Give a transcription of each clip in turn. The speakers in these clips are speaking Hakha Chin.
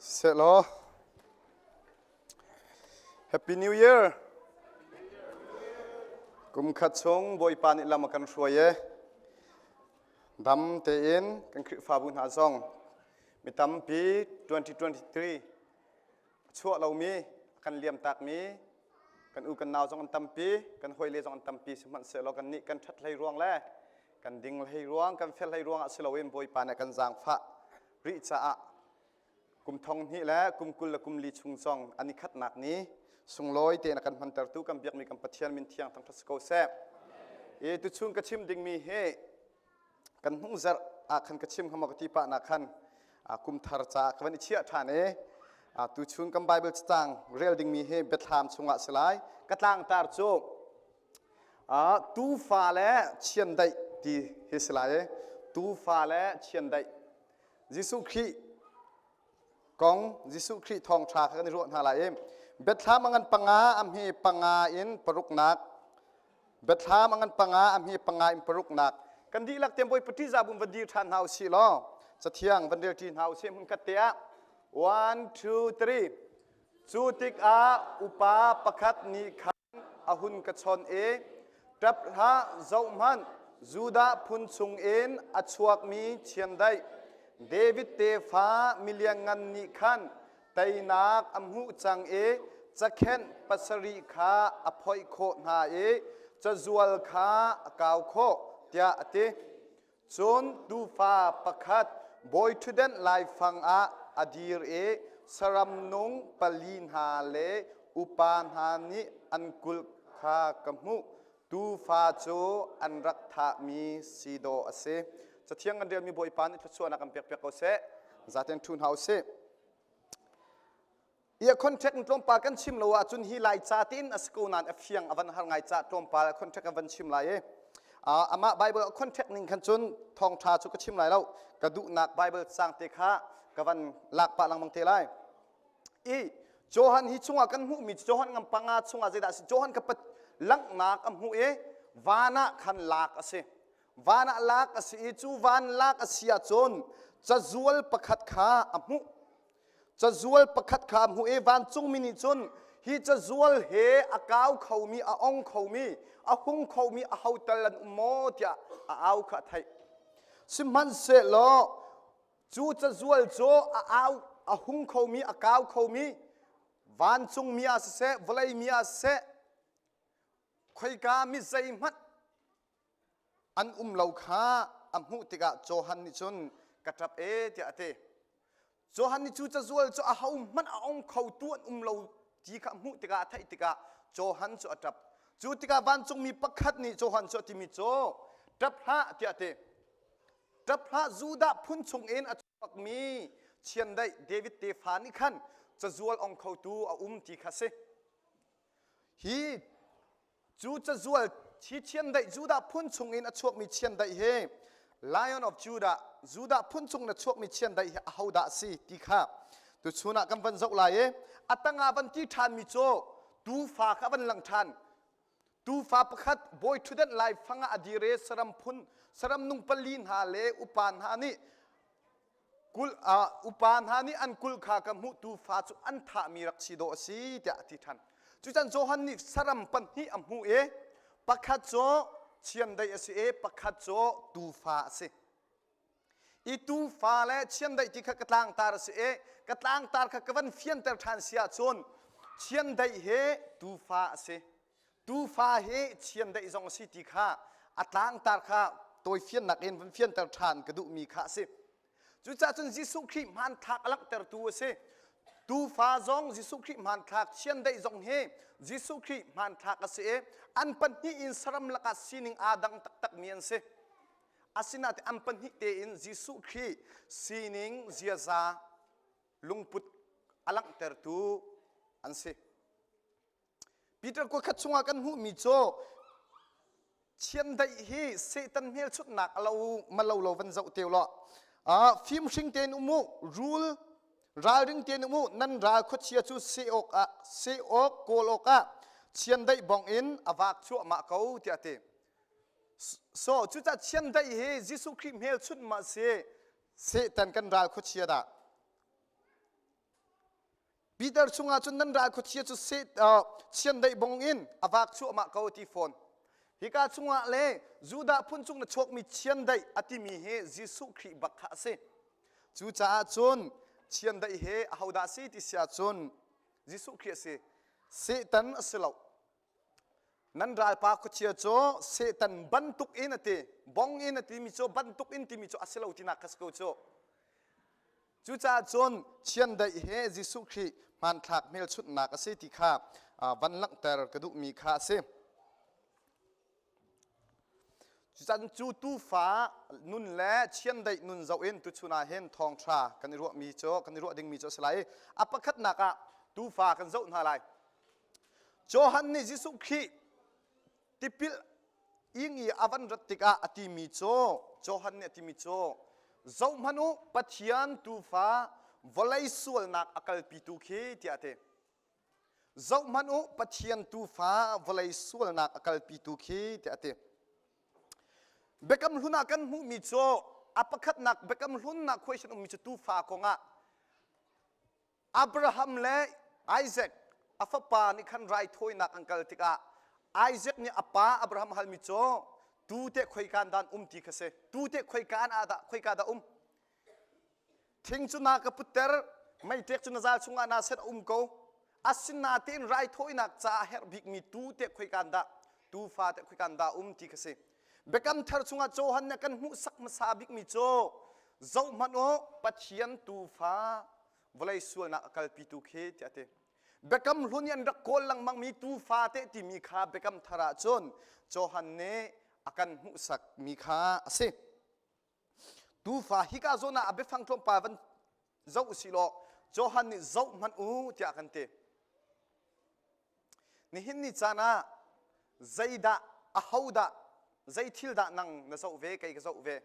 Sehlaw Happy New Year! Kum khat chung Bawipa nih lam a kan hruai i dam tein kan Khrihfabu hna zong mi tampi 2023 a chuah lomi a kan liamtakmi kan u kan nau zong an tampi, kan hawile zong an tampi. Sihmanhsehlaw kannih kan ṭhat hlei ruang le kan ding hlei ruang, kan fel hlei ruang ah si loin Bawipa nih a kan zaangfah rih caah kum thong hnih le kum 20 le kum li chung zong an i khatnak ni sunglawi tein a kan hmantertu kan biakmi kan Pathian min thiang thangṭhat si ko seh. I tuchun ka chim dingmi hi kan hnung zarh ah khan ka chim hnga ka ti pah nak khan kum thar caah ka van i chiah ṭhan i tuchun kan Bible cacang rel dingmi hi Biathlam chungah si lai. Ka tlangtar cu Tuufa le chiandeih ti hi si lai i tuufa le chiandeih. Jesuh Khrih kong, Jesuh Khrih thawngṭha kha kan i ruah hna lai i Biathlam a ngan panga a hme panga in paruknak, Biathlam a ngan panga a hme panga in paruknak. Kan dihlak tein Bawipa ṭihzah bu in van dir ṭhan hna u sih law Cathiang van rel ṭi hna u sih hmunkhat te ah. One, two, three. Cu tikah upa pakhat nih khan a hun ka chawnh i, "Ṭap hlah, zohhmanh, Judah phun chungin a chuakmi chiandeih, David tefa milianngan nih khan teinak a hmuh cang i cakhenh pasarih kha a phoih khawh hna i cazual kha a kau khawh," tiah a ti. Cun tuufa pakhat bawiṭhutdenh laifang ah a dir i saram nung pali hna le upa hna nih an kulh kha ka hmuh. Tuufa cu an rak thahmi si dawh a si. Cathiang kan relmi Bawipa nih thluachuahnak kan pekpiak ko seh. Zaten ṭhu hna u sih. I a contract in tlawmpal kan chim lo ahcun hi Laica tiin a si ko nain a fiang a van har ngai caah tlawmpal a contract a van chim lai i amah Bible a contract ning khan cun thawngṭha cu ka chim lai lo, ka duhnak Bible cang te kha ka van lak pah lengmang te lai. I Johan hi chungah kan hmuhmi Johan ngam panga chungah zeidah a si? Johan ka langhnak a hmuh i van ah khan lak a si. Van ah lak a si i cu van lak a si ahcun cazual pakhat kha a hmuh. Cazual pakhat kha a hmuh i vancungmi nih cun hi cazual he a kau khomi, a ong khomi, a hung khomi aho tal an um maw tiah a au kha a theih. Sihmanhsehlaw cu cazual cu a au a hung khomi, a kau khomi vancungmi ah siseh, vawlei mi ah siseh, khoika mi zeihmanh an um lo kha a hmuh tikah Johan nih cun ka ṭap e tiah a ti. Johan nih cu cazual cu ahohmanh a ong khotu an um lo ti kha a hmuh tikah, a theih tikah Johan cu a ṭap. Cu tikah vancungmi pakhat nih Johan cu a timi cu, "Ṭap hlah," tiah a ti. "Ṭap hlah, Judah phun chungin a chuakmi chiandeih David tefa nih khan cazual ong khotu a um ti kha a si. Hi Cu cazual hi chiandeih, Judah phun chungin a chuakmi chiandeih hi, Lion of Judah, Judah phun chung in a chuakmi chiandeih hi ahodah a si ti kha tuchun ah kan van zoh lai i a tangah van ti ṭhanmi cu tuufa kha van lang ṭhan. Tuufa pakhat bawi ṭhutdenh lai fang ah a dir i saram phun saram nung pali hna le upa hna nih Kulh ah upa hna nih an kulh kha ka hmuh, tuufa cu an thahmi rak si dawh a si tiah a ti ṭhan. Cucan Johan nih saram pahnih a hmuh i pakhat cu chiandeih a si i pakhat cu tuufa a si. I tuufa le chiandeih ti kha ka tlangtar a si i ka tlangtar kha ka van fianter ṭhan si ahcun chiandeih hi tuufa a si. Tuufa hi chiandeih zong a si ti kha a tlangtar kha tawifiannak in van fianter ṭhan ka duhmi kha a si. Cucaah cun Jesuh Khrih hmanthlak a langhtertu a si. Tuufa zong Jesuh Khrih hmanthlak, chiandeih zong hi Jesuh Khrih hmanthlak a si i an pahnih in saram lakah sining aa dang taktakmi an si. Asinain an pahnih tein Jesuh Khrih sining, ziaza, lungput a langhtertu an si. Peter kuakhat chungah kan hmuhmi cu chiandeih hi Satan hmelchunhnak a lo malo lo van zoh te law fimhring tein um u, rul ralring tein um u, nan ral khuachia cu seh awk ah seh awk kawl awkah chiandeih bong in a vak cuahmah ko tiah a ti. So cucaah chiandeih hi Jesuh Khrih hmelchunh ma si, Satan kan ral khuachia dah? Peter chungah cun nan ral khuachia cu chiandeih bong in a vak chuahmah ko ti fawn. Hika chungah le Judah phun chung na chuakmi chiandeih a timi hi Jesuh Khrih bak kha a si. Cucaah cun chiandeih hi ahodah si ti si ahcun Jesuh Khrih a si. Satan a si lo. Nan ralpa khuachia cu Satan bantuk in a ti. Bong in a timi cu bantuk in timi cu a si lo tinak kha si ko cu. Cucaah cun chiandeih he Jesuh Khrih hmanthlak hmelchunhnak a si ti kha van langhter ka duhmi kha a si. Cucan cu tuufa nun le chiandeih nun zoh in tuchun ah hin thawngṭha kan i ruahmi cu kan i ruah dingmi cu a si lai i a pakhatnak ah tuufa kan zoh hna lai. Johan nih Jesuh Khrih tipil ing i a van rat tikah a timi cu Johan nih a timi cu zohhmanh u Pathian tuufa vawlei sualnak a kalpitu khi tiah a ti. Zohhmanh u Pathian tuufa vawlei sualnak a kalpitu khi tiah a ti. Biakam hlun ah kan hmuhmi cu a pakhatnak biakam hlunnak question ummi cu tuufa kongah Abraham le Isaac a fapa nih khan raithawinak an kal tikah Isaac nih a pa Abraham halmi cu tu teh khoikaan dah an um ti kha si. Tu teh khoikaan ah dah khoika dah um? Thing cu na ka putter, meiṭek cu na zal chungah naa set a um ko. Asinain raithawinak caah herh bikmi tuu teh khoikaan dah, tuufa teh khoikaan dah um ti kha si. Biakam thar chungah Johan nih kan hmuhsak hmasa bikmi cu zohhmanh u Pathian tuufa vawlei sualnak a kalpitu khi tiah a ti. Biakam hlun i an rak kawl lengmangmi tuufa teh timi kha biakam thar ah cun Johan nih a kan hmuhsakmi kha a si. Tuufa hika zawn ah a biafang tlawmpal van zoh usih law Johan nih zoh hmanh u tiah a kan ti. Nihin ni caan ah zeidah ahodah zei thil dah nang na zoh ve kei ka zoh ve.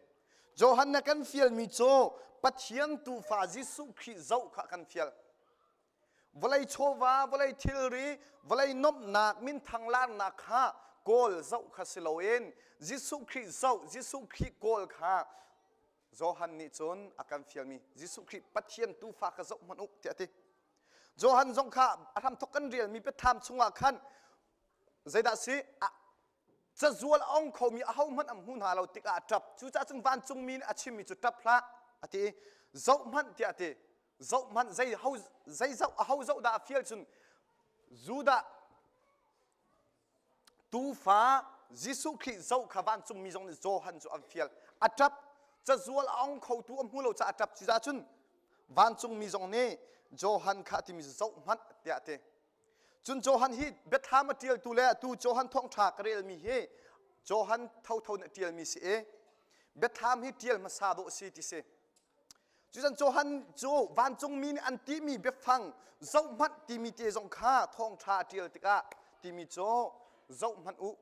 Johan na kan fialmi cu Pathian tuufa Jesuh Khrih zoh kha kan fial. Vawlei chawva, vawlei thilri, vawlei nomhnak, minthang larnak kha kawl zoh kha si loin Jesuh Khrih zoh, Jesuh Khrih kawl kha Johan nih cun a kan fialmi Jesuh Khrih Pathian tuufa kha zoh hmanh u tiah a ti. Johan zong kha a hramthok kan relmi biathlam chungah khan zeidah si cazual a ong khomi ahohmanh an hmu hna lo tikah a ṭap. Cucaah cun vancungmi nih a chimmi cu ṭap hlah a ti i zohhmanh tiah a ti. Zohhmanh zei ho zei zoh aho zoh dah a fial cun Judah tuufa Jesuh Khrih zoh kha vancungmi zong nih Johan cu an fial. A ṭap cazual a ong khotu a hmu lo caah a ṭap. Cucaah cun vancungmi zong nih Johan kha a timi zohhmanh tiah a ti. Cun Johan hi biathlam a ṭialtu le atu Johan thawngṭha ka relmi hi Johan thotho nih a ṭialmi si i biathlam hi ṭial hmasa dawh si ti si. Cucan Johan cu vancungmi nih an timi biafang zohhmanh timi te zong kha thawngṭha a ṭial tikah timi cu zohhmanh u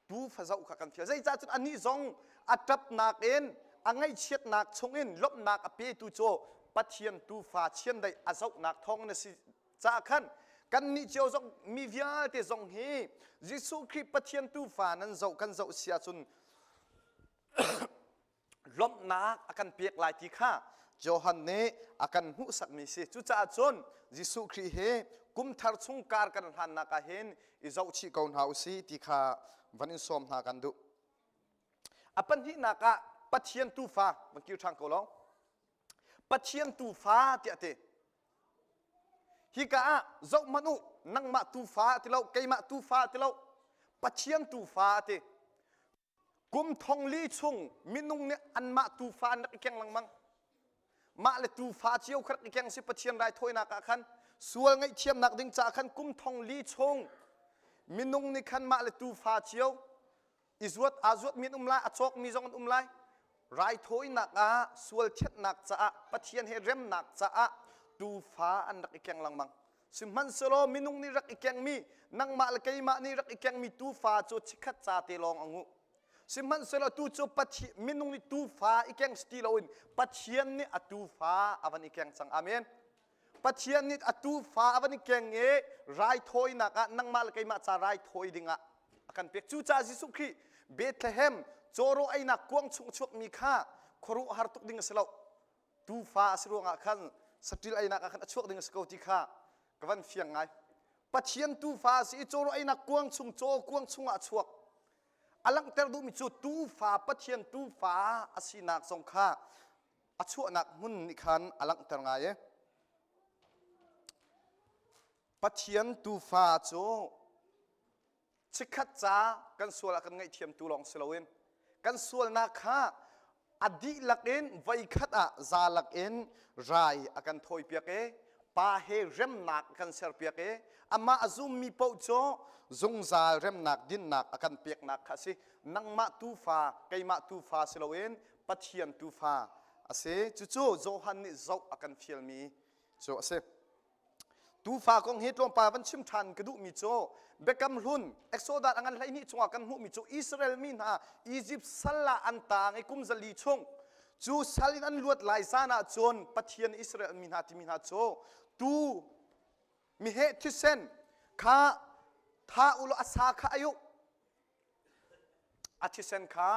tuufa zoh kha kan fial. Zeicah cun anih zong a ṭapnak in a ngaihchiatnak chungin lawmhnak a petu cu Pathian tuufa chiandeih a zohnak thawngin a si caah khan kannih cio zong mi vialte zong hi Jesuh Khrih Pathian tuufa nan zoh kan zoh si ahcun lawmhnak a kan pek lai ti kha Johan nih a kan hmuhsakmi si. Cucaah cun Jesuh Khrih hi kum thar chung kar kan hlannak ah hin i zohchih ko hna usih ti kha van in sawm hna kan duh. A pahnihnak ah Pathian tuufa van kir ṭhan ko lo. Pathian tuufa tiah ti. Hika ah zohhmanh u nangmah tuufa ti lo keimah tuufa ti lo Pathian tuufa ti. Kum thong li chung minung nih anmah tuufa an rak i keng lengmang. Mah le tuufa cio kha rak i keng si Pathian raithawinak ah khan sual ngaihthiamnak ding caah khan kum thong li chung minung nih khan mah le tuufa cio i zuat aa zuatmi an um lai, a cawkmi zong an um lai. Raithawinak ah sual thianhnak caah Pathian he remnak caah tuufa an rak i keng lengmang. Sihmanhsehlaw minung nih rak i kengmi nangmah le keimah nih rak i kengmi tuufa cu chikkhat ca te lawng a nguh. Sihmanhsehlaw tu cu Pathian minung nih tuufa i keng si ti loin Pathian nih a tuufa a van i keng cang. Amen. Pathian nih a tuufa a van i keng i raithawinak ah nangmah le keimah ca raithawi dingah a kan pek. Cucaah Jesuh Khrih Bethlehem cawraw einak kuang chung chuakmi kha khuaruahhar tuk ding a si lo. Tuufa a si ruangah khan. Saṭil einak ah khan a chuak ding a si ko ti kha ka van fiang ngai. Pathian tuufa a si i caw einak kuang chung caw kuang chungah a chuak. A langhter duhmi cu tuufa Pathian tuufa a sinak zong kha a chuahnak hmun nih khan a langhter ngai i Pathian tuufa cu chikkhat ca kan sual ah kan ngaihthiamtu lawng si loin kan sualnak kha a dihlak in voikhat ah zalak in rai a kan thawipiak i pa he remnak a kan serpiak i amah a zummi paoh cu zungzal remnak dinnak a kan peknak kha a si. Nangmah tuufa keimah tuufa si loin Pathian tuufa a si. Cucu Johan nih zoh a kan fialmi cu a si. Tuufa kong hi tlawmpal van chim ṭhan ka duhmi cu Biakam Hlun Exodus a ngan 12 chungah kan hmuhmi cu Israel mi hna Izipt sal ah an taang i kum 400 chung cu sal in an luat lai zan ah cun Pathian Israel mi hna timi hna cu tuu meheh thisen kha tha u law a sa kha ai u A thisen kha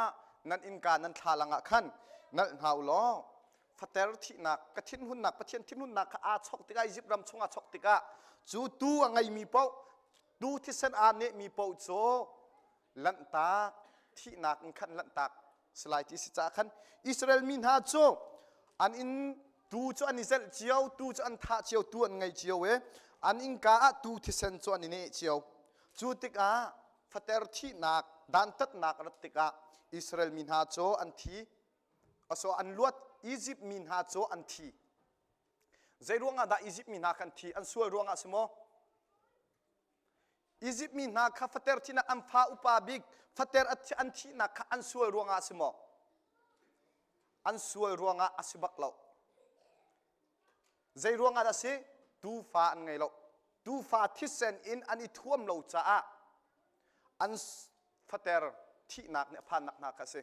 nan innka nan thlalang ah khan nalh hna u law fater thihnak ka thinhunnak Pathian thinhunnak kha aa chok tikah Izipt ram chung aa chok tikah cu tuu a ngeimi paoh tuu thisen aa nehmi paoh cu lanhtak thihnak in khan lanhtak si lai ti si caah khan Israel mi hna cu an inn tuu cu an i zelh cio tuu cu an thah cio tuu an ngei cio i an innka ah tuu thisen cu an i neh cio cu tikah fater thihnak dantatnak rat tikah Israel mi hna cu an thi aso an luat Izipt mi hna cu an thi zei ruangah dah Izipt mi hna khan thi an sual ruangah si maw Izipt mi hna kha fater thihnak an fa upa bik fater an thihnak kha an sual ruangah si maw an sual ruangah a si bak lo Zei ruangah dah si? Tuufa an ngei lo. Tuufa thisen in an i thuam lo caah an fater thihnak nih a phannak hna kha a si.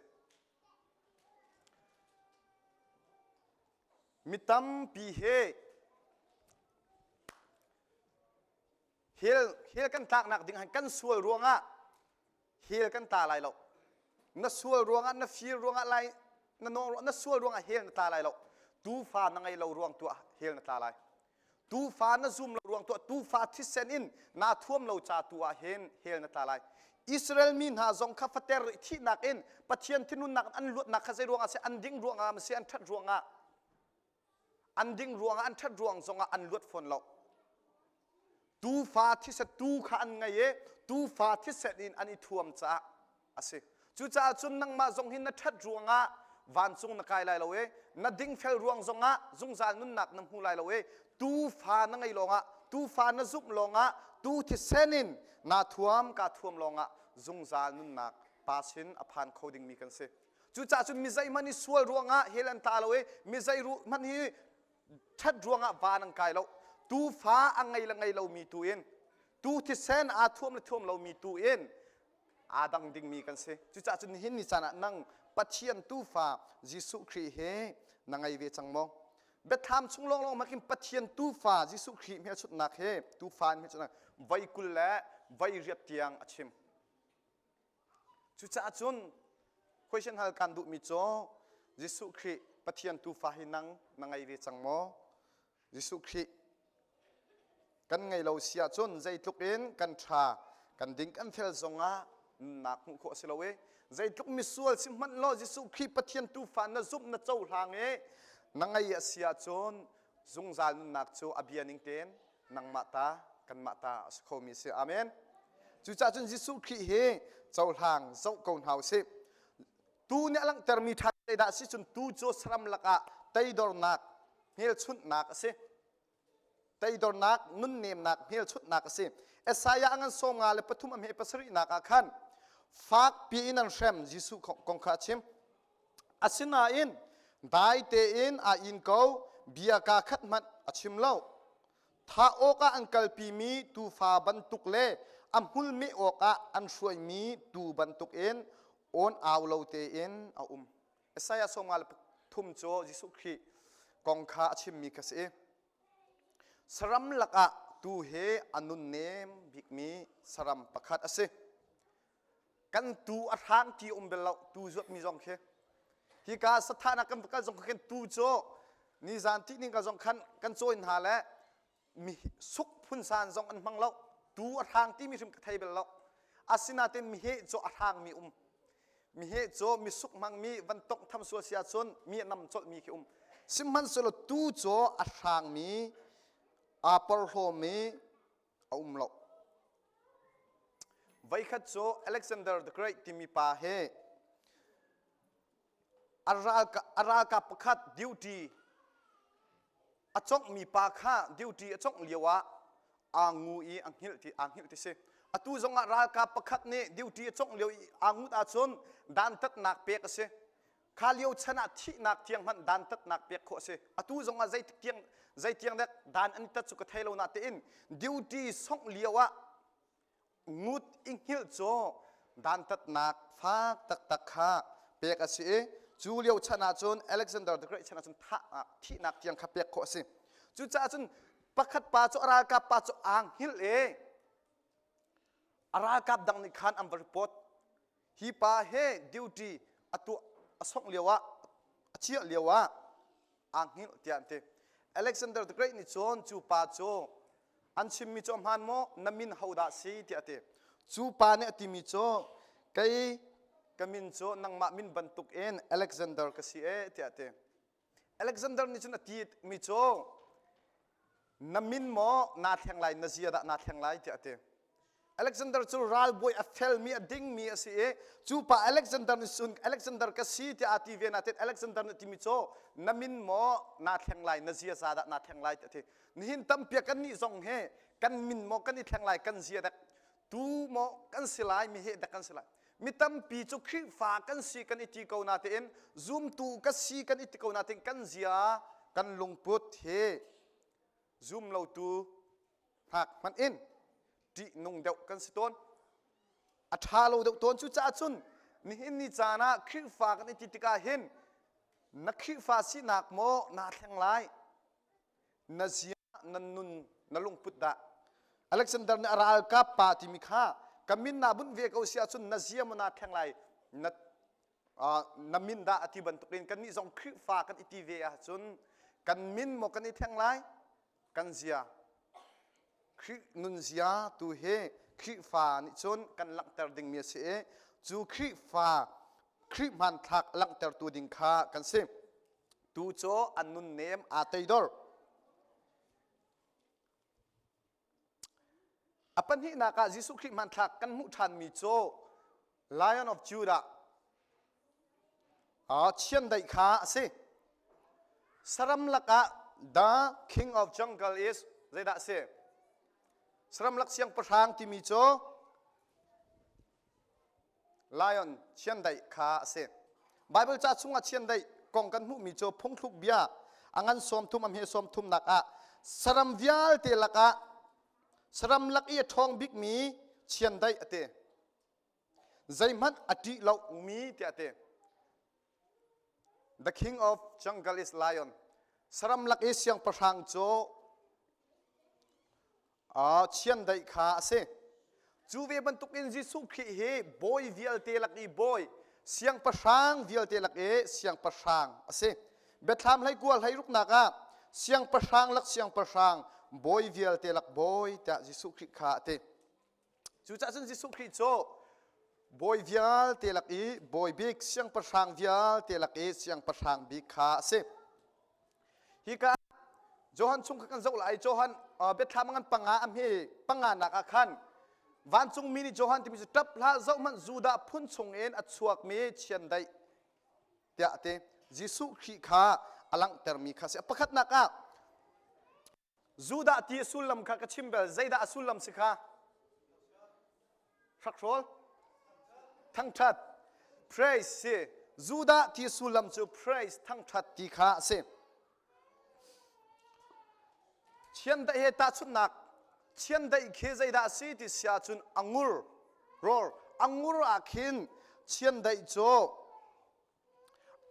Mi tampi he hell hell kan tlaknak ding han kan sual ruangah hell kan tla lai lo. Na sual ruangah na fir ruangah lai na nawng na sual ruangah hell na tla lai lo. Tuufa na ngei lo ruang tu ah hell na tla lai. Tuufa na zum lo ruang tu ah tuufa thisen in naa thuam lo ca tu ah hin hell na tla lai. Israel mi hna zong kha fater thihnak in Pathian thinhunnak an luatnak kha zei ruangah si an ding ruangah ma si an ṭhat ruangah an ding ruangah an ṭhat ruang zongah an luat fawn lo. Tuufa thisen tuu kha an ngei i tuufa thisen in an i thuam caah a si. Cucaah cun nangmah zong hi na ṭhat ruangah vancung na kai lai lo i na dingfel ruang zongah zungzal nunnak na hmu lai lo i tuufa na ngei lawngah tuufa na zumh lawngah tuu thisen in naa thuam kaa thuam lawngah zungzal nunnak pa sin a phan kho dingmi kan si. Cucaah cun mi zeihmanh hi sual ruangah hell an tla lo i mi zei hmanh hi ṭhat ruangah van an kai lo. Tuufa a ngei le ngei lomi tu in tu thisen aa thuam le thuam lomi tu in aa dang dingmi kan si. Cucaah cun nihin ni caan ah nang Pathian tuufa Jesuh Khrih hi na ngei ve cang maw? Biathlam chung lawnglawng makin Pathian tuufa Jesuh Khrih hmelchunhnak hi tuufa in hmelchunhnak voi 20 le voi riat tiang a chim. Cucaah cun question hal kan duhmi cu Jesuh Khrih Pathian tuufa hi nang na ngei ve cang maw? Jesuh Khrih kan ngei lo si ahcun zeitluk in kan ṭha kan ding kan fel zongah nunnak hmuh khawh a si lo i zeitluk misual si hmanh law Jesuh Khrih Pathian tuufa na zumh na cohlang i na ngei a si ahcun zungzal nunnak cu a bia ning tein nangmah ta kanmah ta a si khomi a si. Amen. Cucaah cun Jesuh Khrih hi cohlang zoh ko hna u sih. Tu nih a langhtermi ṭha zeidah a si cun tu cu saram lakah teidornak hmelchunhnak a si. Teidornak nunnemnak hmelchunhnak a si. Isaiah a ngan 53 a hme pasarihnak ah khan fakpi in an hrem Jesuh kong kha a chim. Asinain dai tein aa in ko, bia kaa khat hmanh a chim lo. Thah awkah an kalpimi tuufa bantuk le a hmul meh awkah an hruaimi tuu bantukin awn au lo tein a um. Isaiah 53 cu Jesuh Khrih kong kha a chimmi kha si. Saram lakah tuu hi a nunnem bikmi saram pakhat a si. Kan tuu a hrang ti um bel lo, tuu zuatmi zong khi. Hika sathahnak kan va kal zong khin tuu cu. Nizan tihning ka zong khan kan cawi hna le mi suk phunsan zong an hmang lo. Tu a hrang timi hrim ka thei bel lo. Asinain miheh cu a hrangmi um. Miheh cu misuk hmangmi van tongh tham sual si ahcun mi a nam colhmi khi um. Sihmanhsehlaw tu cu a hrangmi aa porhlawmi a um lo. Voikhat cu Alexander the Great timi pa hi a ralkap pakhat duty a conghmi pa kha duty a congh lio ah aa ngu i a hngilh ti aa hngilh ti si. Atu zong ah ralkap pakhat nih duty a congh lio i aa ngut ahcun dantatnak pek a si. Kha lio chan ah thihnak tiang hmanh dantatnak pek khawh a si. Atu zong ah zeitiang zeitiang dek dan an tat cu ka thei lo na tein duty songh lio ah ngut i hngilh cu dantatnak fak taktak kha pek a si i cu lio chan ah cun Alexander the Great chan ah cun thahnak thihnak tiang kha pek khawh a si. Cucaah cun pakhat pa cu a ralkap pa cu aa hngilh i a ralkap dang nih khan an va report Hi pa he duty a tuah a songh lio ah a chiah lio ah aa hngilh tiah an ti. Alexander the Great nih cun cu pa cu an chimmi cu a hmaan maw na min hodah si tiah a ti. Cu pa nih a timi cu kei ka min cu nangmah min bantuk in Alexander ka si ee tiah a ti. Alexander nih cun a ti mi cu na min maw naa thleng lai na zia dah naa thleng lai tiah a ti. Alexander cu ralbawi a felmi a dingmi a si i cu pa Alexander nih cun Alexander ka si tiah aa ti ve nain Alexander nih timi cu na min maw naa thleng lai na ziaza dah naa thleng lai tiah a ti. Nihin tampi kan nih zong hi kan min maw kan i thleng lai kan zia dek tu maw kan si lai mi he dek kan si lai. Mi tampi cu Khrihfa kan si kan i ti ko natein zumtu ka si kan i ti ko natein kan zia kan lungput hi zum lotu hngak hmanh in ṭihnung deuh kan si tawn. A ṭha lo deuh tawn. Cucaah cun nihin ni caan ah Khrihfa kan i ti tikah hin na Khrihfa sinak maw naa thleng lai na zia na nun na lungput dah Alexander nih a ralkap pa timi kha ka min naa bunh ve ko si ahcun na zia maw naa thleng lai na na min dah a ti bantukin kannih zong Khrihfa kan i ti ve ahcun kan min maw kan i thleng lai kan zia Khrih nunzia tu hi Khrihfa nih cun kan langhter dingmi a si i cu Khrihfa Khrih hmanthlak langhtertu ding kha kan si. Tu cu an nunnem aa teidor. A pahnihnak ah Jesuh Khrih hmanthlak kan hmuh ṭhanmi cu Lion of Judah chiandeih kha a si. Saram lakah the king of jungle is zeidah a si? Saram lak siangpahrang timi cu lion chiandeih kha a si. Bible ca chungah chiandeih kong kan hmuhmi cu phungthluk bia a ngan 30 a hme 30 nak ah saram vialte lakah saram lak i a ṭhawng bikmi chiandeih a ti. Zeihmanh a ṭih lomi tiah a ti. The king of jungle is lion. Saram lak i siangpahrang cu chiandeih kha a si. Cu ve bantukin Jesuh Khrih hi bawi vialte lak i bawi, siangpahrang vialte lak i siangpahrang a si. Biathlam hleikua hleiruknak ah siangpahrang lak siangpahrang, bawi vialte lak bawi tiah Jesuh Khrih kha a ti. Cucaah cun Jesuh Khrih cu bawi vialte lak i bawi bik, siangpahrang vialte lak i siangpahrang bik kha a si. Hika Johan chung kha kan zoh lai. Johan biathlam ngan panga a hme panga nak ah khan vancungmi nih Johan timi cu ṭap hlah zohhmanh Judah phun chungin a chuakmi chiandeih tiah a ti. Jesuh Khrih kha a langhtermi kha a si. Pakhatnak ah Judah ti a sullam kha ka chim bel. Zeidah a sullam si kha? Hrakhrawl. Thangṭhat. Praise si. Judah ti sullam cu praise thangṭhat ti kha a si. Chiandeih he tahchunhnak chiandeih khi zeidah a si ti si ahcun angur rawl angur ah khin chiandeih cu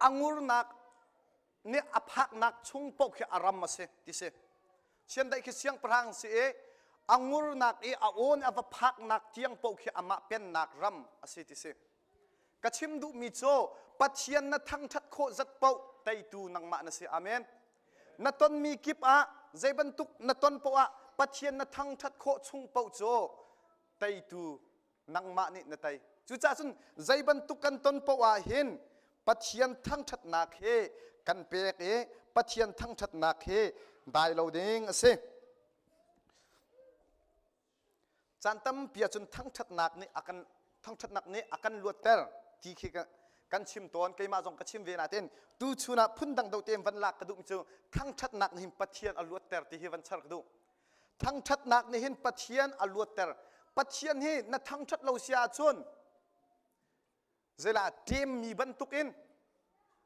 angurnak nih a phaknak chung paoh khi a ram a si ti si. Chiandeih khi siangpahrang si i a ngurnak i a awn a va phaknak tiang paoh khi amah pennak ram a si ti si. Ka chim duhmi cu Pathian na thangṭhat khawh zat paoh teitu nangmah na si. Amen. Na tonmi kip ah zei bantuk na ton poah ah Pathian na thangṭhat khawh chung paoh cu teitu nangmah nih na tei. Cucaah cun zei bantuk kan ton paoh ah hin Pathian thangṭhatnak hi kan pek i Pathian thangṭhatnak hi dai lo ding a si. Caan tampi ahcun thangṭhatnak nih a kan thangṭhatnak nih a kan luatter ti khi kan chim tawn. Keimah zong ka chim ve nain tuchun ah phundang deuh tein van lak ka duhmi cu thangṭhatnak nih hin Pathian a luatter ti hi van char ka duh. Thangṭhatnak nih hin Pathian a luatter. Pathian hi na thangṭhat lo si ahcun zeilah ṭemmi bantukin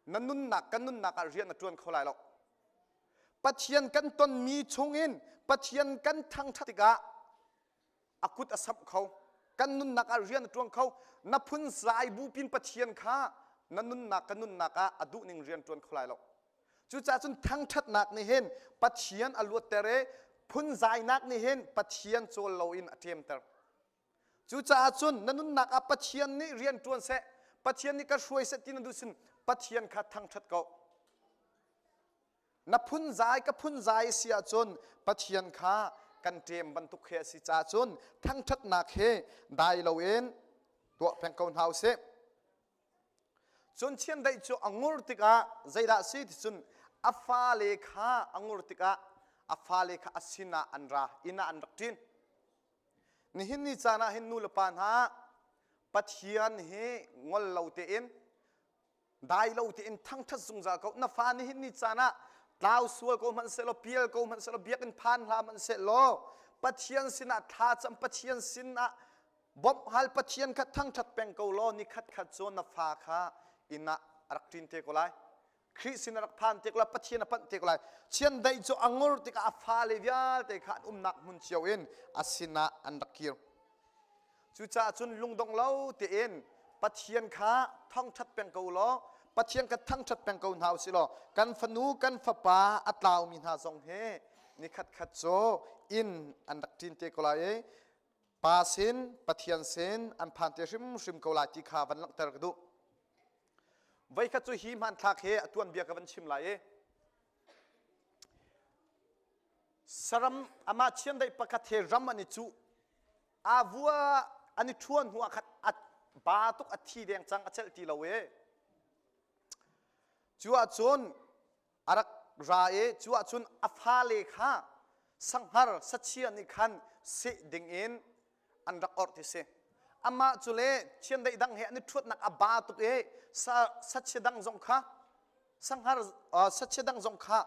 na nunnak kan nunnak ah rian na ṭuan kho lai lo. Pathian kan tonmi chungin Pathian kan thangṭhat tikah a kut a samh kho. Kan nunnak ah rian a ṭuan kho. Na phun zai bu pin Pathian kha na nunnak ka nunnak ah a duhning rian ṭuan kho lai lo. Cucaah cun thangṭhatnak nih hin Pathian a luatter i phunzainak nih hin Pathian cawl loin a ṭemter. Cucaah cun na nunnak ah Pathian nih rian ṭuan seh, Pathian nih ka hruai seh ti na duh sin Pathian kha thangṭhat ko. Na phunzai ka phunzai si ahcun Pathian kha kan ṭem bantuk he a si caah cun thangṭhatnak he dai loin tuah peng ko hna usih. Cun chiandeih cu a ngur tikah zeidah a si ti cun a fale kha a ngur tikah a fale kha a sinah an ra, inn ah an rak ṭin. Nihin ni caan ah hin nu le pa hna Pathian hi ngol lo tein dai lo tein thangṭhat zungzal ko. Na fa nihin ni caan ah tlau sual ko hmanh sehlaw, pial ko hmanh sehlaw, biakinn phan hlah hmanh sehlaw, Pathian sinah thlacam, Pathian sinah Bawmh hal Pathian kha thangṭhat peng ko law ni khatkhat cu na fa kha inn ah a rak ṭin te ko lai. Khrih sin a rak phan te ko lai, Pathian a panh te ko lai. Chiandeih cu a ngur tikah a fale vialte kha an umnak hmun cio in a sinah an rak kir. Cucaah cun lungdong lo tein Pathian kha thangṭhat peng ko law Pathian kha thangṭhat peng ko hna usih law kan fanu kan fapa a tlaumi hna zong hi ni khatkhat cu inn an rak ṭin te ko lai i Pa sin, Pathian sin an phan te hrimhrim ko lai ti kha van langhter ka duh. Voikhat cu hi hmanthlak he a tuanbia ka van chim lai i saram amah chiandeih pakhat he ram an i cuh aa vua an i ṭhuan hnu ah khan a ba tuk a thi deng cang a celh ti lo i cu ahcun a rak ra i cu ahcun a fale kha sanghar sachia nih khan seh dingin an rak orh ti si. Amah cu le chiandeih dang he an i ṭhuatnak a ba tuk i sa sachia dang zong kha sanghar sachia dang zong kha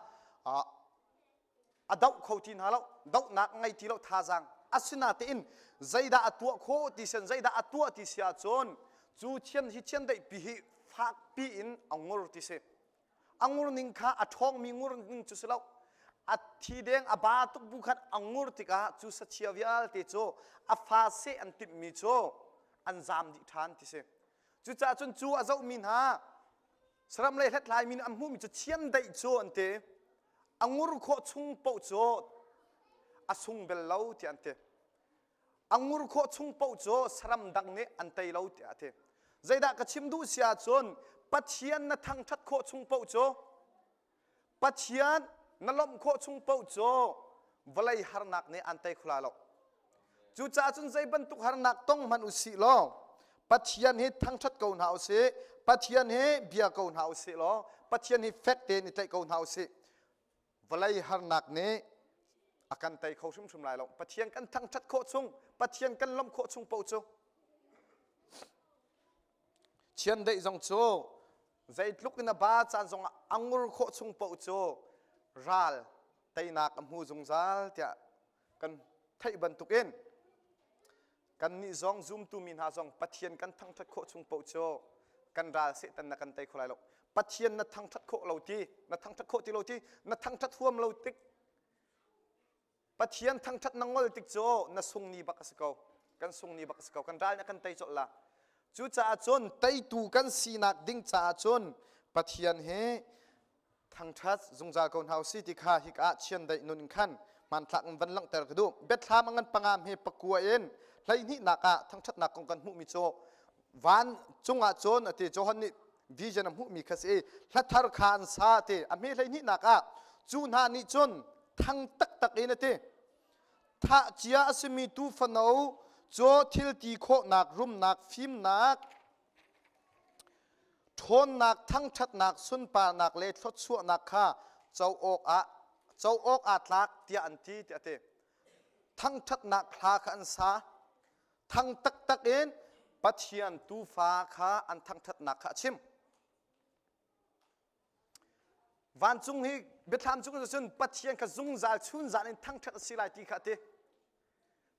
a doh kho ti hna lo dohnak ngei ti lo thazaang asinatein zeidah a tuah khawh ti sian zeidah a tuah ti si ahcun cu thian hi chiandeih pi hi fakpi in a ngur ti si. A ngur ning kha a ṭhawngmi ngur ning cu si lo. A thi deng a ba tuk bu khan a ngur tikah cu sachia vialte cu a fa seh an timhmi cu an zaam dih ṭhan ti si. Cucaah cun cu a zohmi hna saram lei hlathlaimi nih an hmuhmi cu chiandeih cu an ti. A ngur khawh chung paoh cu a sung bel lo tiah an ti. A ngur khawh chung paoh cu saram dang nih an tei lo tiah a ti. Zeidah ka chim duh si ahcun Pathian na thangṭhat khawh chung paoh cu Pathian na lawmh khawh chung paoh cu vawlei harnak nih an tei kho lai lo. Cucaah cun zei bantuk harnak tong hmanh u sih law Pathian hi thangṭhat ko hna u sih, Pathian hi bia ko hna u sih law Pathian hi fek tein i tlaih ko hna u sih. Vawlei harnak nih a kan tei kho hrimhrim lai lo. Pathian kan thangṭhat khawh chung, Pathian kan lawmh khawh chung paoh cu chiandeih zong cu zeitluk in a ba caan zongah a ngur khawh chung paoh cu ral teinak a hmu zungzal tiah kan theih bantukin Kannih zong zumtu mi hna zong Pathian kan thangṭhat khawh chung paoh cu kan ral Satan na kan tei kho lai lo. Pathian na thangṭhat khawh lo ti, na thangṭhat khawh ti lo ti, na thangṭhat huam lo tik, Pathian thangṭhat na ngol tik cu na sungni bak a si ko. Kan sungni bak a si ko. Kan ral nih a kan tei colh la. Cucaah cun teitu kan sinak ding caah cun Pathian hi thangṭhat zungzal ko hna usih ti kha hika ah chiandeih nun in khan hmanthlak in van langhter ka duh. Biathlam a ngan panga hme pakua in hleihnihnak ah thangṭhatnak kong kan hmuhmi cu van cungah cun a ti Johan nih vision a hmuhmi kha si i hla thar kha an sa ti a hme hleihnihnak ah. Cu hna nih cun thang taktak in a ti. Thah cia a simi tuufano cu thil ti khawhnak, rumnak, fimnak, ṭhawnnak, thangṭhatnak, sunparnak le thluachuahnak kha co awkah co awk aa tlak tiah an ti tiah a ti. Thangṭhatnak hla kha an sa. Thang taktak in Pathian tuufa kha an thangṭhatnak kha a chim. Vancung hi biathlam cung cun Pathian kha zungzal chunzal in thangṭhat a si lai ti kha a ti.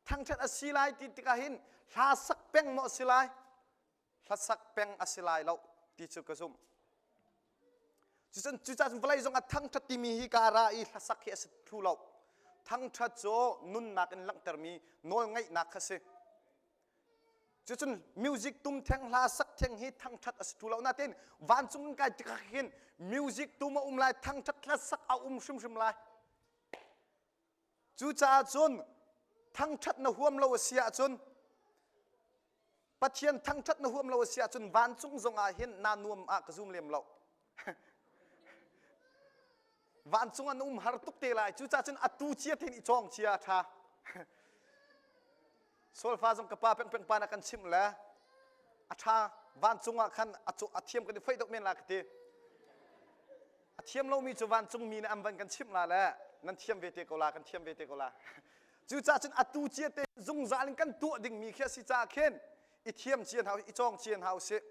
Thangṭhat a si lai ti tikah hin hla sak peng maw a si lai? Hla sak peng a si lai lo ti cu ka zumh. Cucun cucaah cun vawlei zong ah thangṭhat timi hi ka ra i hlasak hi a si thlu lo. Thangṭhat cu nunnak in langhtermi nawlngaihnak kha si. Cucun music tum theng hla sak theng hi thangṭhat a si thlu lo. Nain vancung in kai tikah hin music tum a um lai, thangṭhat hla sak a um hrimhrim lai. Cucaah cun thangṭhat na huam lo a si ahcun Pathian thangṭhat na huam lo a si ahcun vancung zong ah hin naa nuam ah ka zum lem lo. Vancung an um har tuk te lai. Cucaah cun atu cia tein i cawng cia a ṭha. Solfa zong ka pa pengpeng pa na kan chimh le a ṭha vancung ah khan a thiam kan i foih deuh men la ka ti. A thiam lomi cu vancung mi nih an van kan chimh la le nan thiam ve te ko la kan thiam ve te ko la. Cucaah cun atu cia te zungzal in kan tuah dingmi khi a si caah khin i thiam cia hna i cawng cia hna usih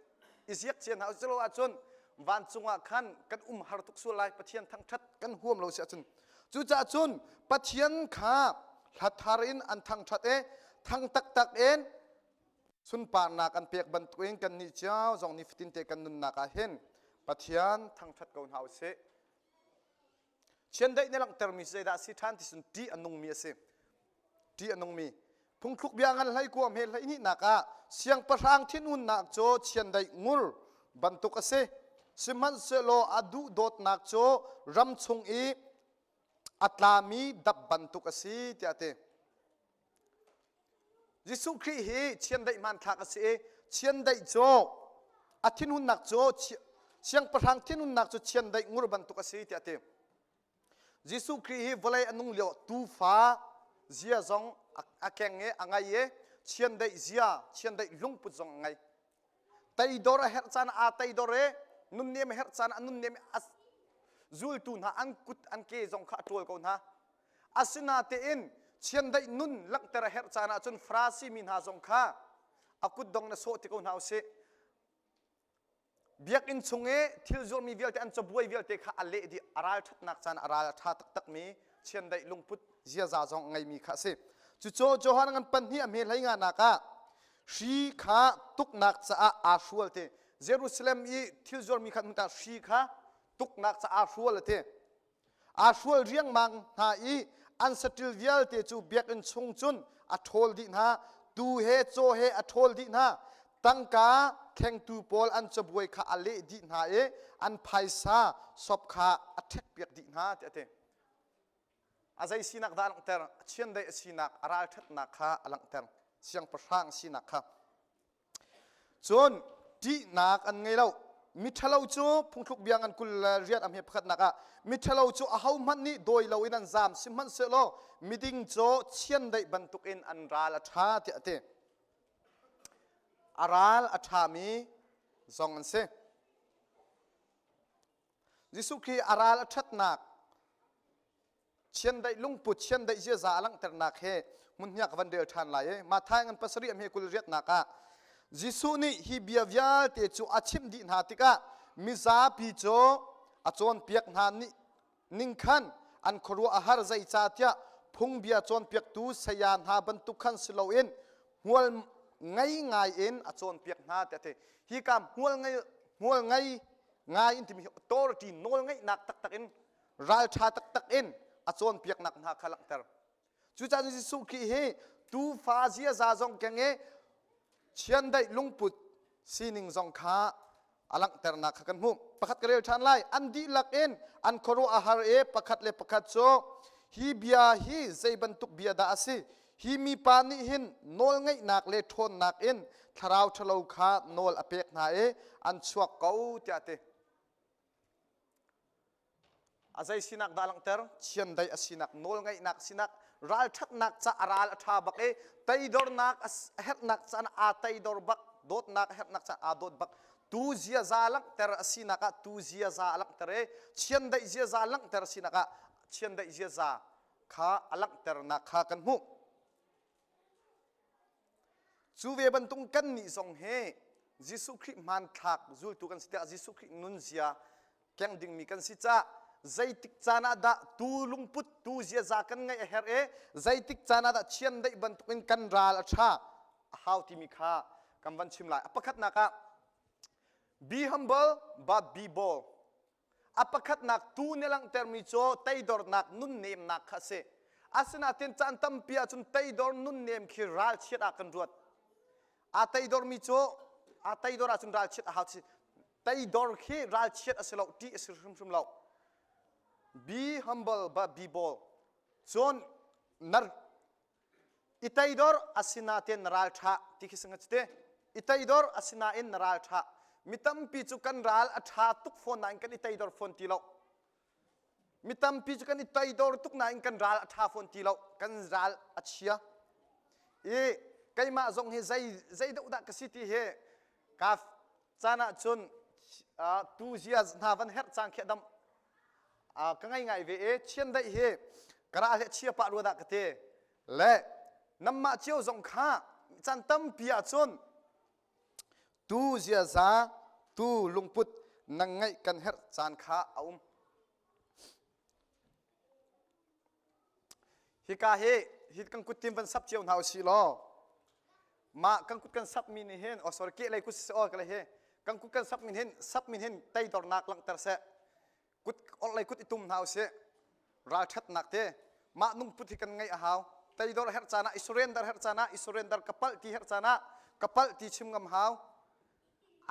i ziak cia hna usih lo ahcun vancung ah khan kan um har tuk sual lai Pathian thangṭhat kan huam lo si ahcun cucaah cun Pathian kha hla thar in an thangṭhat i thang taktak in sunparnak an pek bantukin kannih cio zong nifatin te kan nunnak ah hin Pathian thangṭhat ko hna usih. Chiandeih nih langhtermi cu zeidah a si ṭhan ti cun ṭih a nungmi a si. Ṭih a nungmi. Phungthluk bia ngan hlei kua hme hleihnihnak ah siangpahrang thinhunnak cu chiandeih ngur bantuk a si. Sihmanhsehlaw a duhdawtnak cu ram chung i a tlami dap bantuk a si tiah a ti. Jesuh Khrih hi chiandeih hmanthlak a si i chiandeih cu a thinhunnak cu siangpahrang thinhunnak cu chiandeih ngur bantuk a si tiah a ti. Jesuh Khrih hi vawlei a nung lio tuufa zia zong a keng i a ngei i chiandeih zia chiandeih lungput zong a ngei. Teidor a herh caan aa teidor i nunnem a herh caan a nunnem i zultu hna an kut an ke zong kha a ṭawl ko hna. Asinatein chiandeih nun langhter a herh caan ahcun Farasi mi hna zong kha a kutdong na sawh ti ko hna usih. Biakinn chung i thil zuarmi vialte an cabuai vialte kha a leh dih. A ralṭhatnak caan a ral a ṭha taktakmi chiandeih lungput ziaza zong a ngeimi kha a si. Cucu Johan ngan pahnih a hme hlei nganak ah hri kha tuknak caah aa hrual ti. Jerusalem i thil zuarmi kha hmun hri kha tuknak caah aa hrual a ti. Aa hrual riangmang hna i an saṭil vialte cu biakinn chung cun a ṭhawl dih hna. Tuu he caw he a ṭhawl dih hna. Tangka thlengtu pawl an cabuai kha a leh dih hna i an phaisa sop kha a ṭhekpiak dih hna tiah a ti. A zei sinak dah a langhter? A chiandeih a sinak, a ralṭhatnak kha a langhter. Siangpahrang sinak kha. Cun ṭihnak an ngei lo. Miṭhalo cu phungthluk bia ngan 20 le riat a hme pakhatnak ah miṭhalo cu ahohmanh nih dawi loin an zaam sihmanhsehlaw miding cu chiandeih bantukin an ral a ṭha tiah a ti. A ral a ṭhami zong an si. Jesuh Khrih a ral a ṭhatnak chiandeih lungput chiandeih ziaza a langhternak he hmunhniak ka van rel ṭhan lai i Matthai ngan pasarih a hme 20 riatnak ah Jesuh nih hi bia vialte cu a chimh dih hna tikah mizapi cu a cawnpiak hna nih ning khan an khuaruah a har zeicahtiah phungbia cawnpiaktu saya hna bantuk khan si loin hmual ngei ngai in a cawnpiak hna tiah a ti hika hmual ngei hmual ngei ngai in timi hi authority nawl ngeihnak taktak in ralṭha taktak in a cawnpiaknak hna kha langhter. Cucaah Jesuh Khrih hi tuufa ziaza zong keng i chiandeih lungput sining zong kha a langhternak kha kan hmuh. Pakhat ka rel ṭhan lai. An dihlak in an khuaruah a har i pakhat le pakhat cu hi bia hi zei bantuk bia dah a si? Hi mipa nih hin nawlngeihnak le ṭhawnnak in thlarau ṭhalo kha nawl a pek hna i an chuak ko tiah a ti. A zei sinak dah langhter? Chiandeih a sinak, nawlngeihnak sinak, ralṭhatnak ca a ral a ṭha bak i teidornak a herhnak caan aa teidor bak, dawtnak a herhnak caan aa dawt bak. Tu ziaza langhter a sinak ah tu ziaza a langhter i chiandeih ziaza langhter a sinak ah chiandeih ziaza kha a langhternak kha kan hmuh. Cu ve bantuk kannih zong hi Jesuh Khrih hmanthlak zultu kan si tiah Jesuh Khrih nunzia keng dingmi kan si caah zeitik caan ah dah tu lungput tu ziaza kan ngeih a herh i zeitik caan ah dah chiandeih bantukin kan ral a ṭha a hau timi kha kan van chim lai. A pakhatnak ah be humble but be bold. A pakhatnak tu nih langhtermi cu teidornak nunnemnak kha a si. Asinain caan tampi ahcun teidor nunnem khi ralchiat ah kan ruat. Aa teidormi cu aa teidor ahcun ralchiat a hau. Teidor khi ralchiat a si lo, ṭih a si hrimhrim lo. Be humble but be bold. Cun nar I teidor asinain na ralṭha ti khi si te. I teidor asinain na ralṭha. Mi tampi cu kan ral a ṭha tuk fawn nain kan i teidor fawn ti lo. Mi tampi cu kan i teidor tuk nain kan ral a ṭha fawn ti lo. Kan ral a chia. I keimah zong hi zei zei deuh dah ka si ti hi ka caan ah cun tu zia hna van herh cang khi a dam ka ngai ngai ve i chiandeih hi ka ra le chia pah rua dah ka ti le namah cio zong kha caan tampi ahcun tu ziaza tu lungput nang ngeih kan herh caan kha a um hika hi hi kan kuttim van sap cio hna usih law mah kan kut kan sap mi nih hin oh sorry ke lei kut si oh ke lei hi kan kut kan sap min hin sap min hin teidornak langhter seh kut orhlei kut i tum hna usih ralṭhatnak te mah nungput hi kan ngeih a hau teidor herh caan ah i surrender herh caan ah i surrender ka palh ti herh caan ah ka palh ti chim ngam hau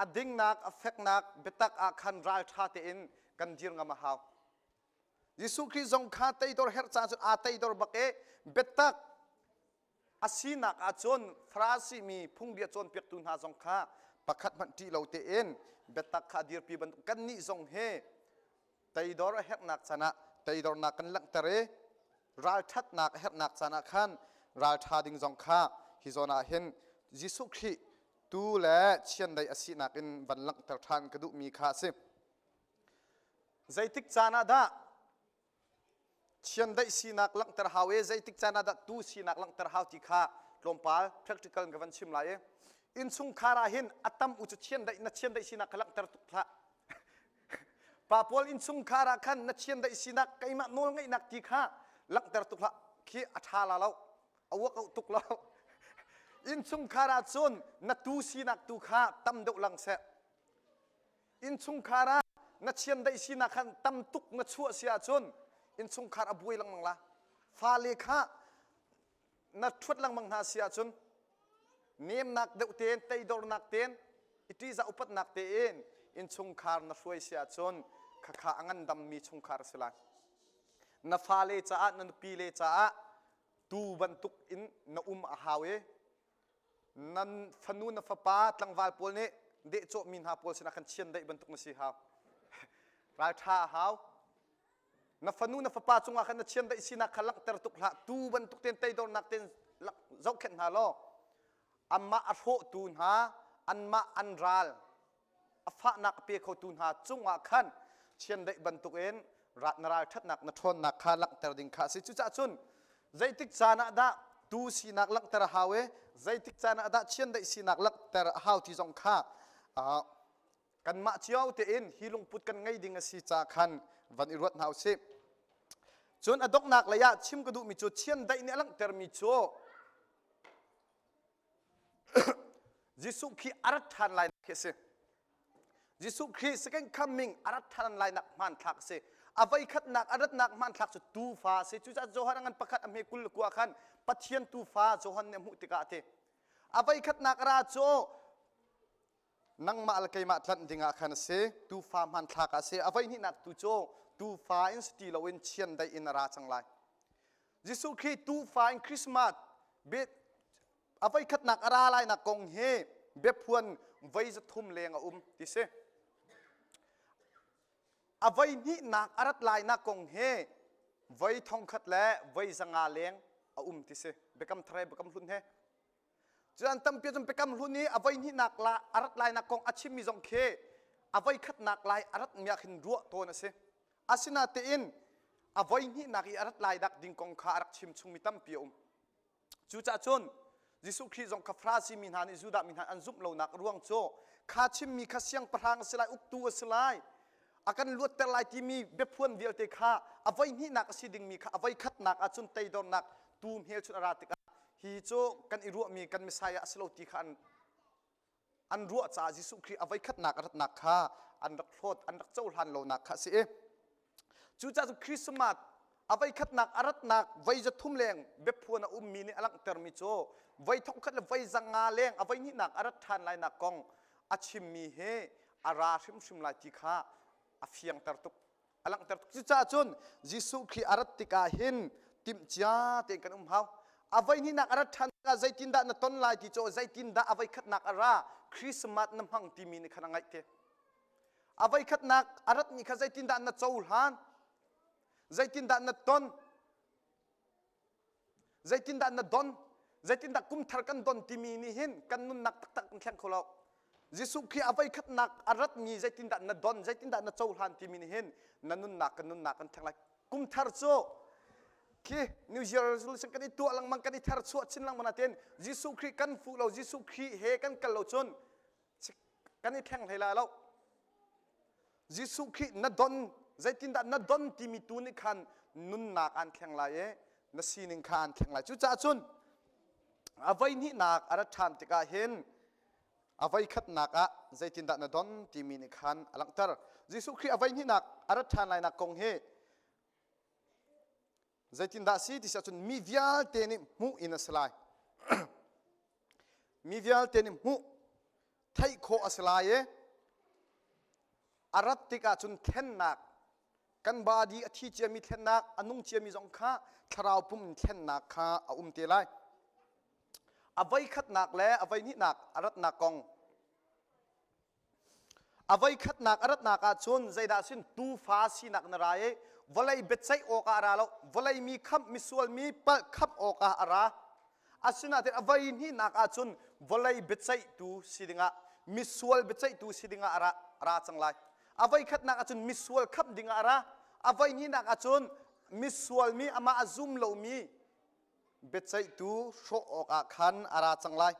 a dingnak a feknak biatak ah khan ralṭha tein kan dir ngam a hau Jesuh Khrih zong kha teidor herh caan cun aa teidor bak i biatak a sinak ahcun Farasi mi phungbia cawnpiaktu hna zong kha pakhat hmanh ṭih lo tein biatak kha a dirpi bantuk kannih zong hi teidor a herhnak caan ah teidornak kan langhter i ralṭhatnak a herhnak caan ah khan ralṭha ding zong kha hi zawn ah hin Jesuh Khrih tu le chiandeih a sinak in van langhter ṭhan ka duhmi kha a si. Zeitik caan ah dah Chiandeih sinak langhter hau i zeitik caan ah dah tu sinak langhter hau ti kha tlawmpal practical in ka van chim lai i innchungkhar ah hin a tam u cu chiandeih na chiandeih sinak kha langhter tuk hlah. Pa pawl innchungkhar ah khan na chiandeih sinak keimah nawlngeihnak ti kha langhter tuk hlah khi a ṭha la lo a uak tuk lo. Innchungkhar ah cun na tu sinak tu kha tam deuh lang seh. Innchungkhar ah na chiandeih sinak khan tam tuk na chuah si ahcun innchungkhar a buai lengmang la. Fale kha na ṭhuat lengmang hna si ahcun nemnak deuh tein teidornak tein i ṭihzah upatnak tein innchungkhar na hruai si ahcun khakha a ngandammi chungkhar a si lai. Na fale caah na nupile caah tuu bantuk in na um a hau i nan fanu na fapa tlangval pawl nih dehcawhmi hna pawl sinah khan chiandeih bantuk na si hau ralṭha a hau na fanu na fapa cungah khan na chiandeih sinak kha langhter tuk hlah tu bantuk tein teidornak tein zohkhenh hna law anmah a hrawhtu hna anmah an ral a fahnak a pe khotu hna cungah khan chiandeih bantukin na ralṭhatnak na ṭhawnnak kha langhter ding kha a si. Cucaah cun zeitik caan ah dah tu sinak langhter a hau i zeitik caan ah dah chiandeih sinak langhter a hau ti zong kha kanmah cio tein hi lungput kan ngei ding a si ca khan van i ruat hna u sih. Cun a donghnak lei ah chim ka duhmi cu chiandeih nih a langhtermi cu Jesuh Khrih a rat ṭhan lai khi a si. Jesuh Khrih second coming a rat ṭhan lainak hmanthlak a si. A voikhatnak a ratnak hmanthlak cu tuufa a si. Cucaah Johan a ngan pakhat a hme 29 khan Pathian tuufa Johan nih a hmuh tikah a ti. A voikhatnak a ra cu nangmah le keimah tlanh dingah khan a si. Tuufa hmanthlak a si. A voihnihnak tu cu tuufa in si ti loin chiandeih in a ra cang lai. Jesuh Khrih tuufa in Christmas a voikhatnak a ra lainak kong hi biaphuan voi 300 leng a um ti si. A voi hnihnak a rat lainak kong hi voi thongkhat le voi 500 leng a um ti si. Biakam thar he biakam hlun he. Cuan tampi cun biakam hlun i a voi hnihnak la a rat lainak kong a chimmi zong khi a voi khatnak lai a rat mi ah khin ruah tawn a si. Asinatein a voi hnihnak i a rat lai dak ding kong kha a rak chim chungmi tampi a um. Cucaah cun Jesuh Khrih zong kha Farasi mi hna nih Judah mi hna an zumh lonak ruang cu kha chimmi kha siangpahrang a si lai, uktu a si lai, a kan luatter lai timi biaphuan vialte kha a voi hnihnak a si dingmi kha a voi khatnak ahcun teidornak tu hmelchunh a ra tikah hi cu kan i ruahmi kan Messiah a si lo ti kha an an ruah caah Jesuh Khrih a voikhatnak a ratnak kha an rak hlawt, an rak cohlan lonak kha a si i cucaah cun Christmas a voikhatnak a ratnak voi 300 leng biaphuan a ummi nih a langhtermi cu voi thongkhat le voi 500 leng a voi hnihnak a rat ṭhan lainak kong a chimmi hi a ra hrimhrim lai ti kha a fiangter tuk. A langhter tuk. Cucaah cun Jesuh Khrih a rat tikah hin timhcia tein kan um hau. A voi hnihnak a rat ṭhan tikah zeitindah na ton lai ti cu zeitindah a voikhatnak a ra Christmas na hmang timi nih khan a ngaih te. A voikhatnak a ratmi kha zeitindah na cohlan? Zeitindah na ton? Zeitindah na don? Zeitindah kumthar kan don timi nih hin kan nunnak taktak kan thleng kho lo. Jesuh Khrih a voikhatnak a ratmi zeitindah na don, zeitindah na cohlan timi nih hin na nunnak kan nunnak kan thleng lai. Kumthar cu khi New Year resolution kan i tuah lengmang kan i thar chuah chin lengmang natin Jesuh Khrih kan fuh lo Jesuh Khrih he kan kal lo cun kan i thleng hlei lai lo. Jesuh Khrih na don zeitindah na don timi tu nih khan nunnak aan thleng lai i na sining kha aan thleng lai. Cucaah cun a voi hnihnak a rat ṭhan tikah hin a voi khatnak ah zeitindah na don timi nih khan a langhter. Jesuh Khrih a voi hnihnak a rat ṭhan lainak kong hi zeitindah a si ti si ahcun mi vialte nih hmuh in a si lai. Mi vialte nih hmuh theih khawh a si lai i a rat tikah cun thlennak kan body a thi ciami thlennak a nung ciami zong kha thlarau pum in thlennak kha a um te lai. A voi khatnak le a voi hnihnak a ratnak kong A voikhatnak a ratnak ahcun zeidah sin tuufa sinak na ra i vawlei biaceih awkah a ra lo, vawlei mi khamh misual mi palh khamh awkah a ra. Asinain a voi hnihnak ahcun vawlei biaceihtu si dingah misual biaceihtu si dingah a ra, ra cang lai. A voikhatnak ahcun misual khamh dingah a ra. A voi hnihnak ahcun misual mi amah a zum lomi biaceihtu hrawh awkah khan a ra cang lai.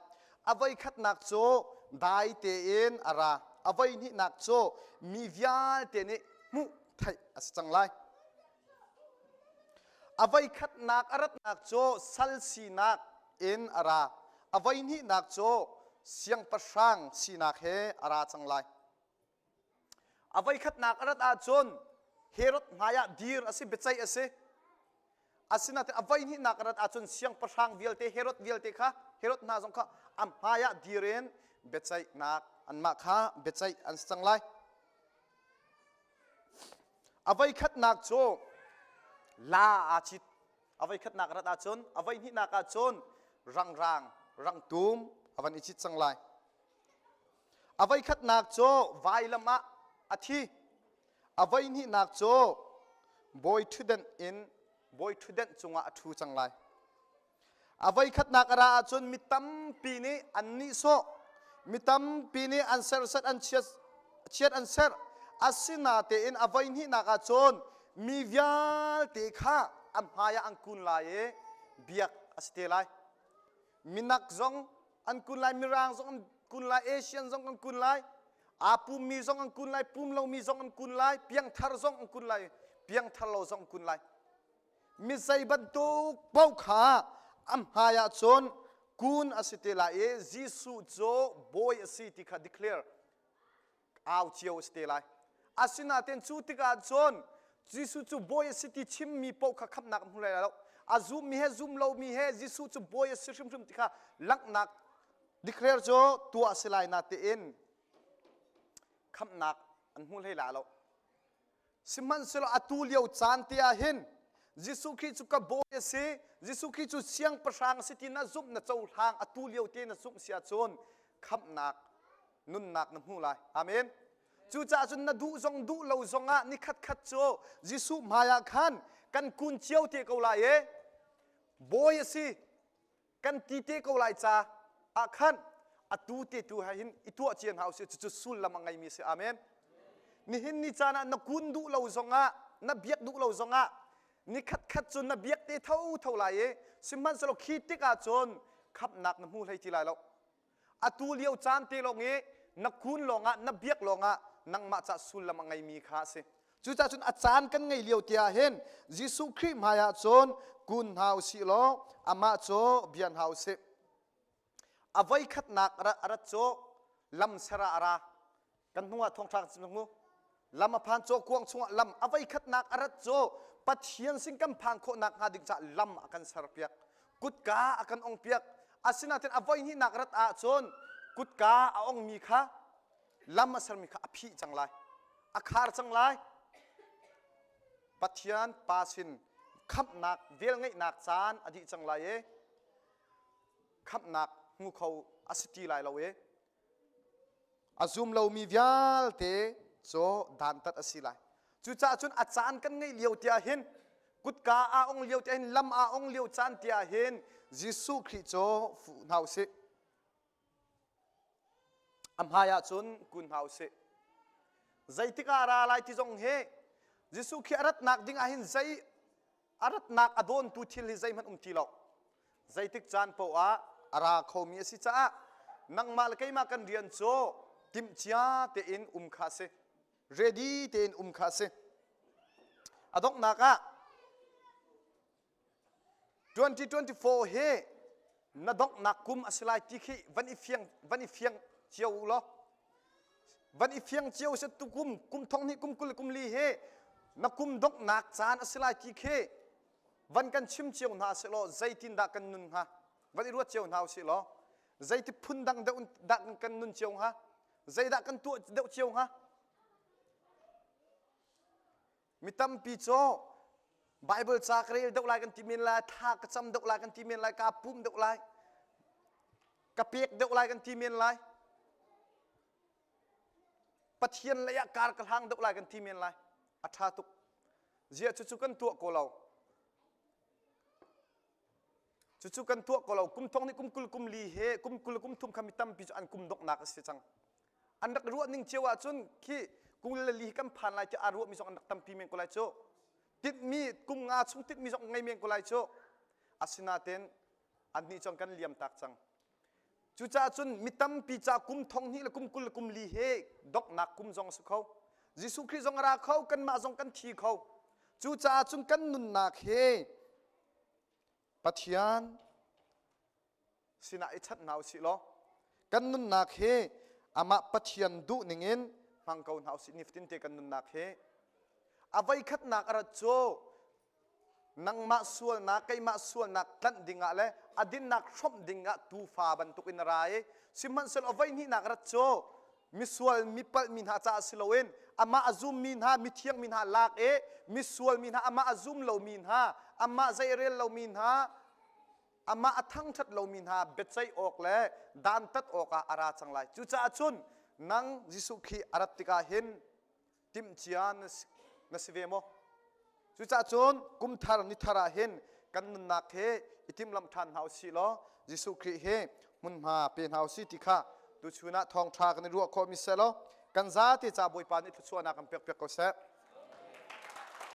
A voikhatnak cu dai tein a ra. A voihnihnak cu mi vialte nih hmuh theih a si cang lai. A voikhatnak a ratnak cu sal sinak in a ra. A voihnihnak cu siangpahrang sinak he a ra cang lai. A voikhatnak a rat ahcun Herod hmaiah dir a si, biaceih a si. Asinain a voihnihnak a rat ahcun siangpahrang vialte, Herod vialte kha, Herod hna zong kha a hmaiah dir in biaceihnak anmah kha biaceih an si cang lai. A voikhatnak cu la aa cit. A voikhatnak a rat ahcun, a voihnihnak ahcun rangrang, rangtum a van i cit cang lai. A voikhatnak cu vailam ah a thi. A voihnihnak cu bawi ṭhutdenh in bawi ṭhutdenh cungah a ṭhu cang lai. A voikhatnak a ra ahcun mi tampi nih an nihsawh, mi tampi nih an serhsat an chiat, chiat an serh. Asinatein a voihnihnak ahcun mi vialte kha a hmaiah an kun lai i biak a si te lai. Minak zong an kun lai mirang zong an kun lai Asian zong an kun lai aa pummi zong an kun lai pum lomi zong an kun lai piangthar zong an kun lai piangthar lo zong an kun lai mi zei bantuk paoh kha a hmai ah cun kun a si te lai i Jesuh cu bawi a si ti kha declare au cio a si te lai. Asinain cu tikah cun Jesuh cu bawi a si ti chimmi paoh kha khamhnak an hmu lai lo. A zummi he zum lomi he Jesuh cu bawi a si hrimhrim ti kha langhnak declare cu tuah a si lai na tiin khamhnak an hmu hlei la lo. Sihmanhsehlaw atu lio caan te ah hin Jesuh Khrih cu ka bawi a si, Jesuh Khrih cu siangpahrang a si ti na zumh na cohlang atu lio te na zumh si ahcun khamhnak nunnak na hmu lai. Amen. Cucaah cun na duh zong duh lo zongah ni khatkhat cu Jesuh hmaiah khan kan kun cio te ko lai e. Bawi a si kan ti te ko lai ca ah khan atu te tu he hin i tuah cia hna usih cucu sullam a ngeimi a si. Amen. Nihin ni caan ah na kun duh lo zongah na biak duh lo zongah ni khatkhat cu na biak te thotho lai i sihmanhsehlaw khi tikah cun khamhnak na hmu hlei ti lai lo. Atu lio caan te lawng i na kun lawngah na biak lawngah nangmah ca sullam a ngeimi kha a si. Cucaah cun a caan kan ngei lio te ah hin Jesuh Khrih hmaiah cun kun hna u sih law amah cu bia hna u sih. A voi khatnak a rat cu lam ser ah a ra. Kan hnu ah thawngṭha kan chim mu. Lam a phan caw kuang chungah lam a voi khatnak a rat cu Pathian sin kan phan khawhnak hnga ding caah lam a kan serpiak. Kutka a kan ongpiak. Asinain a voi hnihnak rat ahcun kutka a ongmi kha lam a sermi kha a phih cang lai. A khar cang lai. Pathian Pa sin khamhnak velngeihnak caan a dih cang lai i khamhnak hmu kho a si ti lai lo i A zum lomi vialte cu dantat a si lai. Cucaah cun a caan kan ngeih lio tiah hin kutka aa ong lio tiah hin lam aa ong lio caan tiah hin Jesuh Khrih cu fuh hna u sih. A hmai ah cun kun hna u sih. Zeitik ah a ra lai ti zong hi Jesuh Khrih a ratnak ding ah hin zei a ratnak a dawntu thil hi zeihmanh um ti lo. Zeitik caan paoh ah a ra khomi a si caah nangmah le keimah kan rian cu timhcia tein um kha a si. Ready tein um kha a si. A donghnak ah 2024 hi na donghnak kum a si lai ti khi van i fiang van i fiang cio u law van i fiang cio se tu kum kum thong hnih kum 20 kum li hi na kum donghnak caan a si lai ti khi van kan chim cio hna seh law zeitindah kan nun hnga van i ruat cio hna usih law zeiti phun dang deuh dah kan nun cio hnga zeidah kan tuah deuh cio hnga Mi tampi cu Bible ca ka rel deuh lai kan ti men lai, thla ka cam deuh lai kan ti men lai, kaa pum deuh lai, ka pek deuh lai kan ti men lai. Pathian lei ah kar ka hlang deuh lai kan ti men lai. A ṭha tuk. Ziah cucu kan tuah ko lo. Cucu kan tuah ko lo. Kum thong nih kum 20 kum li he kum 20 kum thum kha mi tampi cu an kum donghnak a si cang. An rak ruah ning cio ahcun khi kum le li kan phan lai tiah aa ruahmi zong an rak tampi men ko lai cu. Tinhmi kum nga chung tinhmi zong ngei men ko lai cu. Asinain annih cu an kan liam tak cang. Cucaah cun mi tampi ca kum thong hnih le kum 20 le kum li he donghnak kum zong a si kho. Jesuh Khrih zong a ra kho, kanmah zong kan thi kho. Cucaah cun kan nunnak he Pathian sinah i chanh hna usih law kan nunnak hi amah Pathian duh ningin hmang ko hna usih nifatin te kan nunnak hi a voikhatnak a rat cu nangmah sualnak keimah sualnak tlanh dingah le a dinnak hrawmh dingah tuufa bantukin a ra i sihmanhsehlaw a voihnihnak rat cu misual mipalh mi hna caah si loin amah a zummi hna mithiang mi hna lak i misual mi hna amah a zum lomi hna amah zei a rel lomi hna amah a thangṭhat lomi hna biaceih awk le dantat awkah a ra cang lai. Cucaah cun nang Jesuh Khrih a rat tikah hin timhcia na si ve maw? Cucaah cun kum thar ni thar ah hin kan nunnak hi i timhlamh ṭhan hna u sih law Jesuh Khrih hi hmunhma pe hna u sih ti kha tuchun ah thawngṭha kan i ruah khawhmi seh law kan zate ca Bawipa nih thluachuahnak kan pekpiak ko seh.